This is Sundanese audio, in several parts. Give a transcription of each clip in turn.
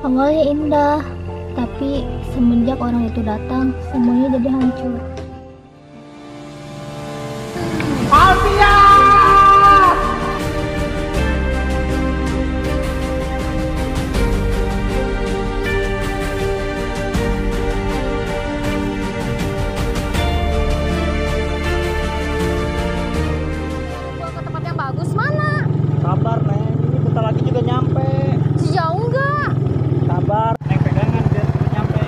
Awalnya indah, tapi semenjak orang itu datang, semuanya jadi hancur. Alfia! Gua ke tempat yang bagus mana? Sabar, Neng. Ini bentar lagi juga nyampe. Jauh nggak? Sabar, Neng, pegangan biar cepet nyampe.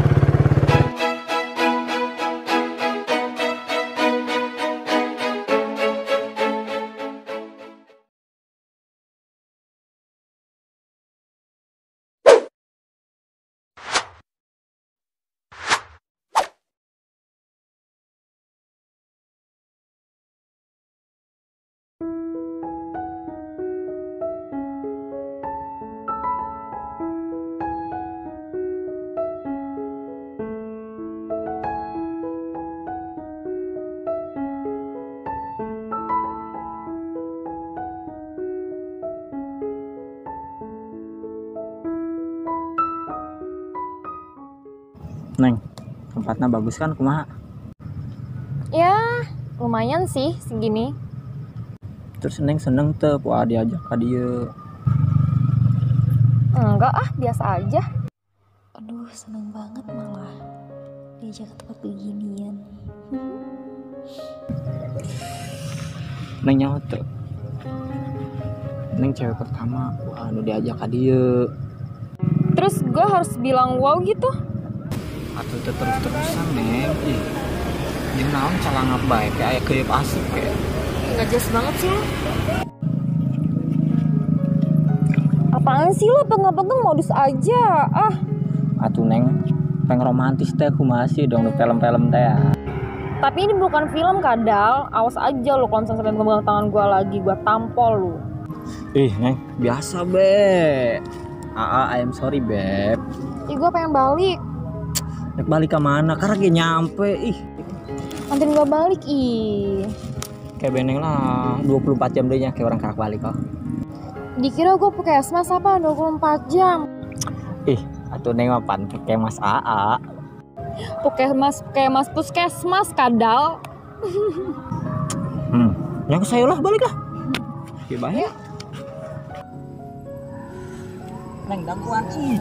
Neng, tempatnya bagus kan, kumaha? Ya, lumayan sih segini. Terus Neng seneng teu ku diajak ka dieu? Enggak ah, biasa aja. Aduh, seneng banget malah diajak ke tempat beginian. Neng nyaho teu? Neng cewek pertama ku anu diajak ka dieu. Terus gue harus bilang wow gitu? Atuh teu terus-terusan, Neng. Ih, jeung naon calangap bae kayak aya keuyeup asup kayak. Nggak jelas banget sih lo. Apaan sih lo, pegang-pegang modus aja. Ah. Atuh Neng, peng romantis teh kumaha sih dong di film-film teh ya. Tapi ini bukan film, kadal. Awas aja lo kalau misalnya sampai pegang tangan gue lagi, gue tampol lo. Ih, Neng, biasa be. Aa, I am sorry, beb. Ih, gue pengen balik. Nek balik ke mana? Karena kayak nyampe, ih. Anterin gue balik, ih. Kayak beneng lah, 24 jam deh nya kayak orang karak balik kok. Dikira gue puskesmas apa 24 jam. Ih, atuh Neng mah pan puskesmas AA. Puskesmas, puskesmas, puskesmas kadal. Yang saya lah balik lah. Oke, bye. Neng dakuan ih.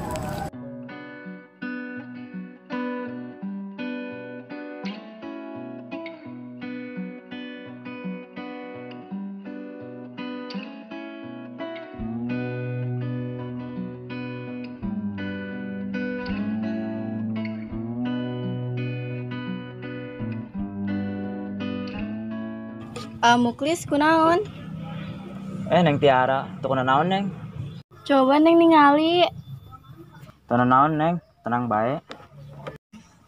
Muklis kunaon? Neng Tiara, tuh kunaon Neng? Coba Neng ningali. Tuh naon Neng, tenang bae.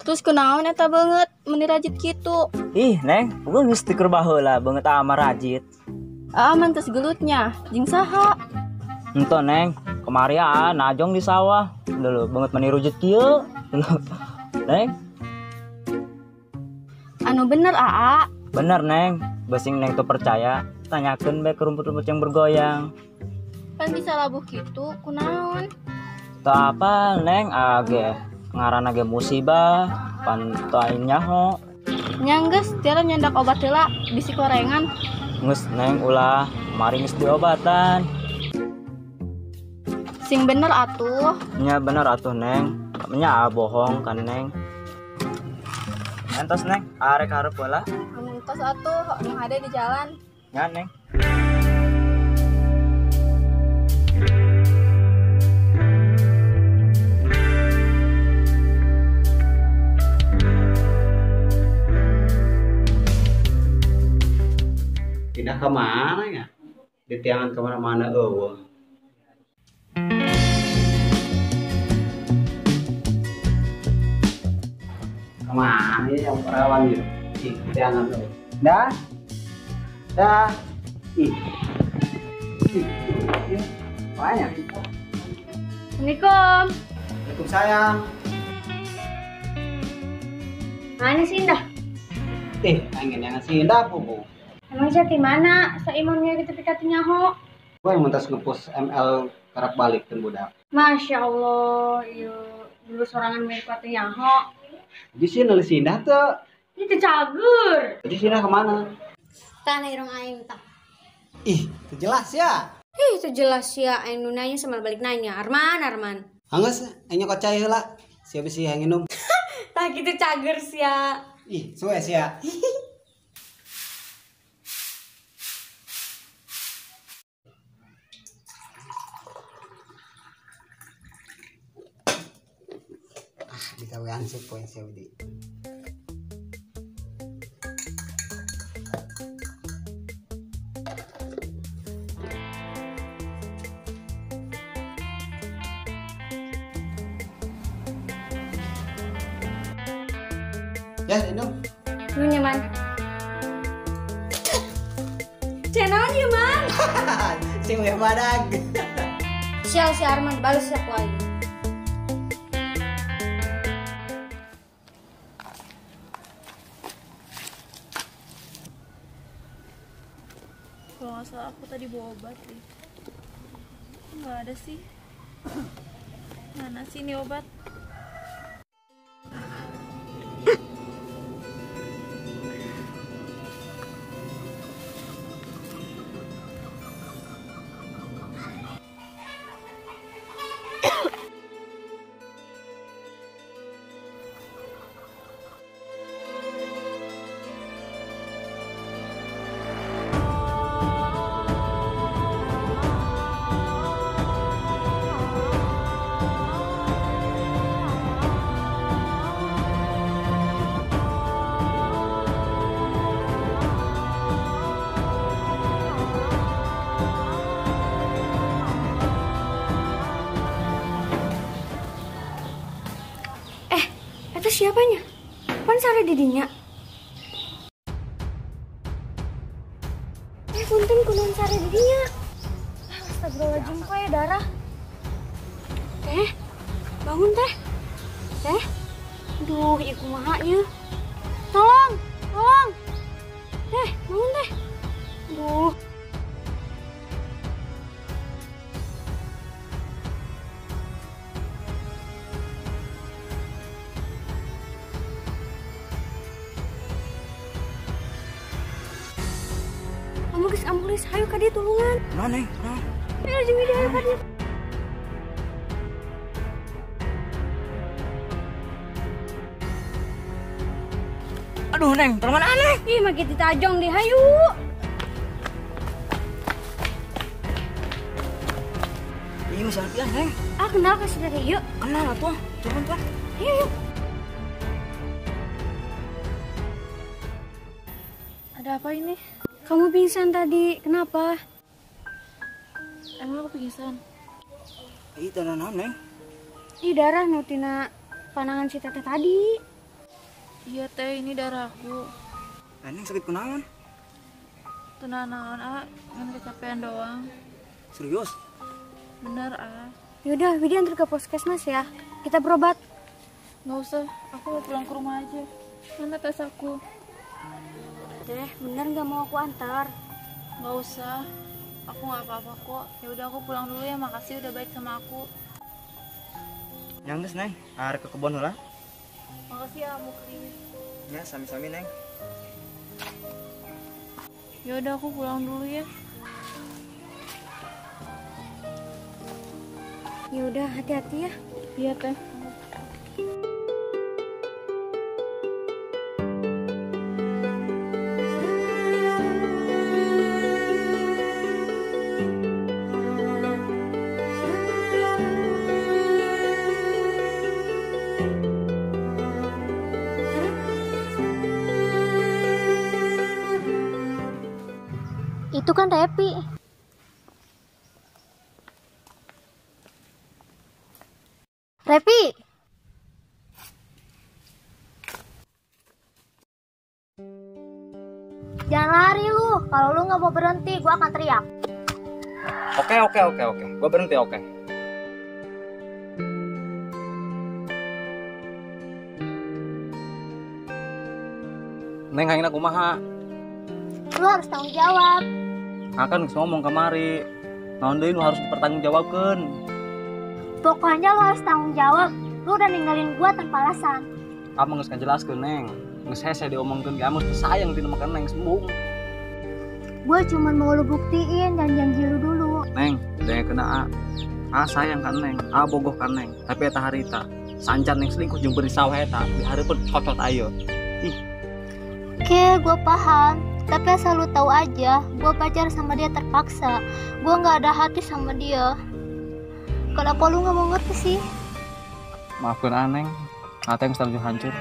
Terus kunaon eta beungeut meuni rajit kitu? Ih Neng, gua geus teu keur baheula beungeut ama rajit. Ah, mantes gelutnya, jeung saha? Ento Neng, kemari ah najong di sawah. Dulu beungeut meuni rujit kieu. Neng. Anu bener aa? Bener Neng. Besing Neng tuh percaya, tanyakan bae ke rumput-rumput yang bergoyang. Kan bisa labuh gitu, kunaon? Teu apa Neng, age ngaranna ge musibah, pan teu aing nyaho. Nya geus, Tiara nyandak obat heula, bisi korengan. Geus Neng ulah, mari geus diobatan. Sing bener atuh. Nya bener atuh Neng, nya bohong kan Neng. Entos Neng, arek hareup heula. Entos atuh, yang ada di jalan. Ya, Neng. Pindah ke mana ya? Di tiangan kemana-mana eueuh. Kemana ya yang perawan gitu? Ih, jangan tuh. Dah. Dah. Ih. Ih. Ih. Banyak. Assalamualaikum. Waalaikumsalam. Mana sih Indah? Ingin yang si Indah bu. Emang siapa mana? Saimamnya kita pikati nyaho. Gue yang mentas ngepost ML Karak balik teu budak. Masya Allah, ieu dulu sorangan mirip atuh nyaho. Di sini nulis indah tuh. Itu cagur. Jadi sini kemana? Tanah irung aing tah. Ih, itu jelas ya. Ih, itu jelas ya. Aing nu nanya sama balik nanya. Arman, Arman. Anggeus, aing nyokot cai heula. Siapa sih yang minum? Tah kitu cager sia. Ih, suwe sia. Ah, dikawean sih poin sia Widi. Ya, minum. Lu nyaman. Cenaon ieu, Man? Sing we badag. Sial si Arman balas aku aing. Kalau nggak salah aku tadi bawa obat deh. Nggak ada sih. Mana sih ini obat? Itu siapanya? Pan sare didinya. Punten kunaon sare didinya. Astagfirullahaladzim, kok ya darah. Teh, bangun teh. Teh. Aduh, ieu kumaha ieu? Tolong, tolong. Teh, bangun teh. Aduh. Amulis, amulis, hayu ka dieu tulungan. Nah, Neng, nah. Ayo jeung dia hayu ka dieu. Aduh, Neng, tolongan aneh. Ih, make ditajong deh, hayu. Ih, misalnya pian, Neng. Ah, kenal ka si Teteh ieu? Kenal atuh. Turun, tuh. Ayo, yuk. Ada apa ini? Kamu pingsan tadi, kenapa? Emang aku pingsan? Ih, tenan, Neng. Ih, darah nu tina panangan si Teteh tadi. Iya teh, ini darah aku. Neng sakit kunaon? Tenang naon, ah, ngan kecapean doang. Serius? Bener, ah. Yaudah, Widi antar ke puskesmas ya. Kita berobat. Nggak usah, aku mau pulang ke rumah aja. Mana tas aku? Teh, bener nggak mau aku antar? Nggak usah, aku nggak apa-apa kok. Ya udah aku pulang dulu ya, makasih udah baik sama aku. Nyangges, Neng. Arek ke kebon heula. Makasih ya, Muklis. Ya, sami-sami, Neng. Ya udah aku pulang dulu ya. Ya udah, hati-hati ya. Iya, Teh. Itu kan Repi. Repi. Jangan lari lu. Kalau lu nggak mau berhenti, gua akan teriak. Oke. Gua berhenti, oke. Neng hayangna kumaha? Lu harus tanggung jawab. Akan geus ngomong kamari. Naon deui nu harus dipertanggungjawabkeun? Pokoknya lu harus tanggung jawab. Lu udah ninggalin gua tanpa alasan. Kamu geus ngajelaskeun, Neng. Geus hese diomongkeun ge geus sayang tina makan Neng sembung. Gua cuma mau lu buktiin dan janji lu dulu. Neng, dengekeun A. A sayang ka Neng, A bogoh ka Neng. Tapi eta harita sancan Neng selingkuh jeung beri sawah eta di hareupeun cocot ayo. Ih. Oke, gua paham. Tapi asal lu tahu aja, gua pacar sama dia terpaksa. Gua nggak ada hati sama dia. Kenapa lu nggak mau ngerti sih? Maafkan A, Neng. Hati yang terlanjur hancur.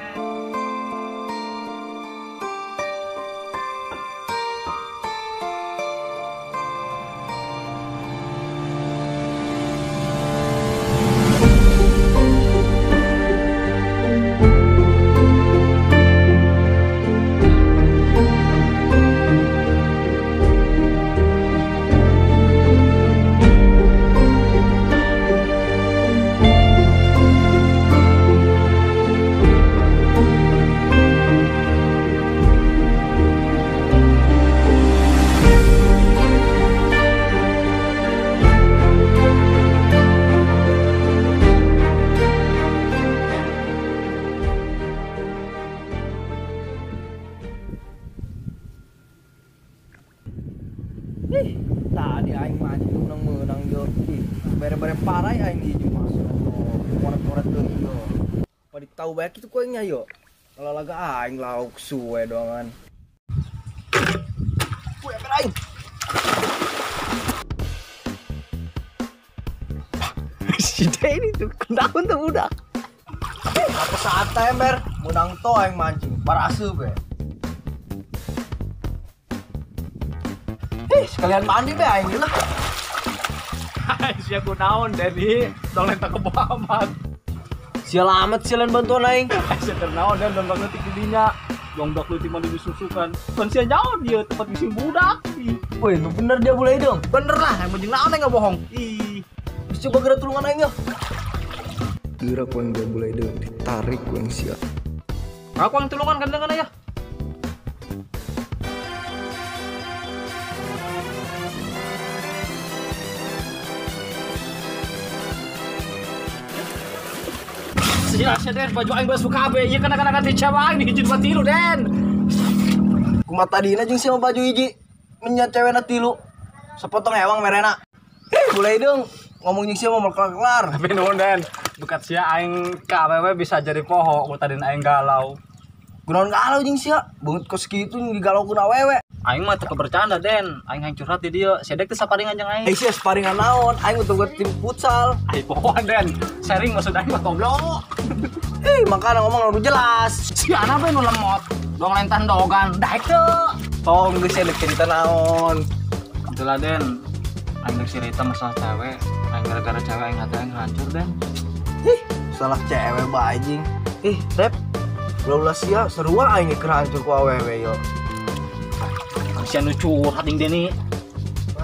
Tadi aing mancing menang-menang yo. Bare-bare parai aing hiji masuk. Koret-koret deui yo. Padi tahu bae kitu ku aingnya yo. Kalau laga aing lauk suwe doangan. Kuy apa aing? Si Denny tuh kunaon tuh budak. Apa saat ember menang to aing mancing baraseup we. Sekalian mandi be aing lah. Sia kunaon Denny, dong lenta kebo amat. Sia amat sia lain bantuan aing. Sia kunaon Den dong leutik di dinya. Dong dak leutik mandi disusukan. Kan sia nyaon dia tempat bising budak. Woi, lu bener dia boleh dong. Bener lah, yang penting naon enggak bohong. Ih, bisa coba gerak tulungan aing ya. Gerak ku yang dia boleh dong, ditarik ku yang sia. Aku yang tulungan kan dengan ya. Sia Den, baju aing basuh kabeh. Ieu kana-kana ti cewek aing dihijin dua tilu, Den. Kumaha tadina jeung sia baju hiji menya cewena tilu. Sepotong ewang merena. Boleh dong ngomong jeung sia mah kelar-kelar. Tapi nuhun, Den. Bekat sia aing ka awewe bisa jadi poho, ku tadina aing galau. Kunaon galau jeung sia? Beungeut kos kitu digalaukeun awewe. Aing mah teu bercanda, Den. Aing hayang curhat di dieu. Sia dek teh saparingan jeung aing. Eh sia sparingan naon? Aing untuk tim futsal. Ai pohoan, Den. Sharing maksud aing mah goblok. Makana ngomong nu jelas. Sia ana bae nu lemot. Dong lentan dogan. Daek teu. Tong geus sia dek cerita naon. Itulah, Den. Aing dek cerita masalah cewek. Aing gara-gara cewek aing hati aing hancur, Den. Ih, salah cewek bae jing. Ih, Rep. Ulah-ulah sia sarua aing keur hancur ku awewe yo. Sia nu curhat jeung Denny.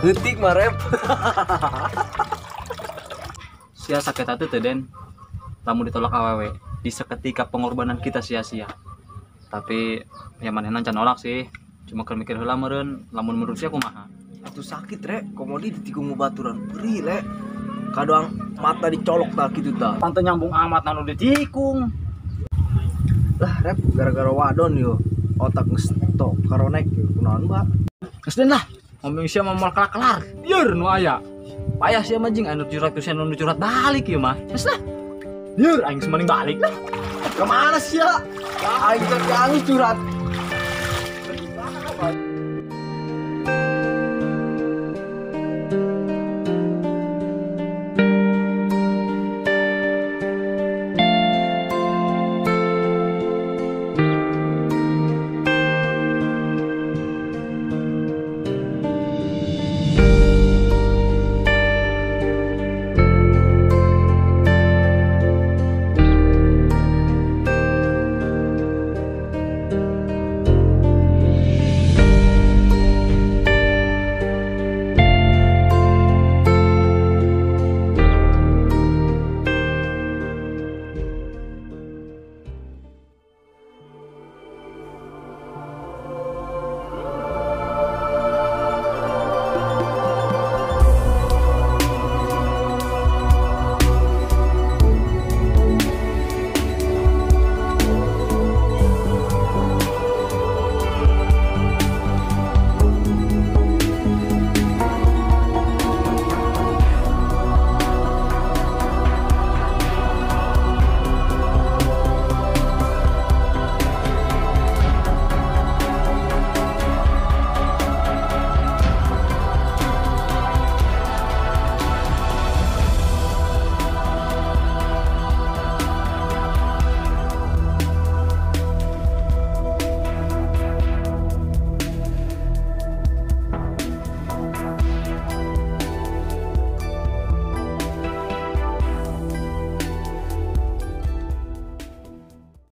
Heutik mah Rep. Sia sakit hati teh, Den. Lamun ditolak awewe, di seketika pengorbanan kita sia-sia. Tapi ya manehna can nolak sih. Cuma keur mikir heula meureun, lamun menurut sia kumaha? Atuh sakit, Rek. Komodi ditikung baturan perih, Rek. Kadoang mata dicolok tah kitu tah. Tante nyambung amat nanu ditikung. Lah, Rep, gara-gara wadon yo. Otak ngestok karonek yo. Kunaon, Mbak? Geus Den lah. Ngomong sia mah moal kelar-kelar. Lieur nu aya. Payah sia mah jeung anu curhat ku sia nu curhat balik ieu mah. Geus lah. Lieur aing semaning balik lah. Kemana sia? Aing teh curhat.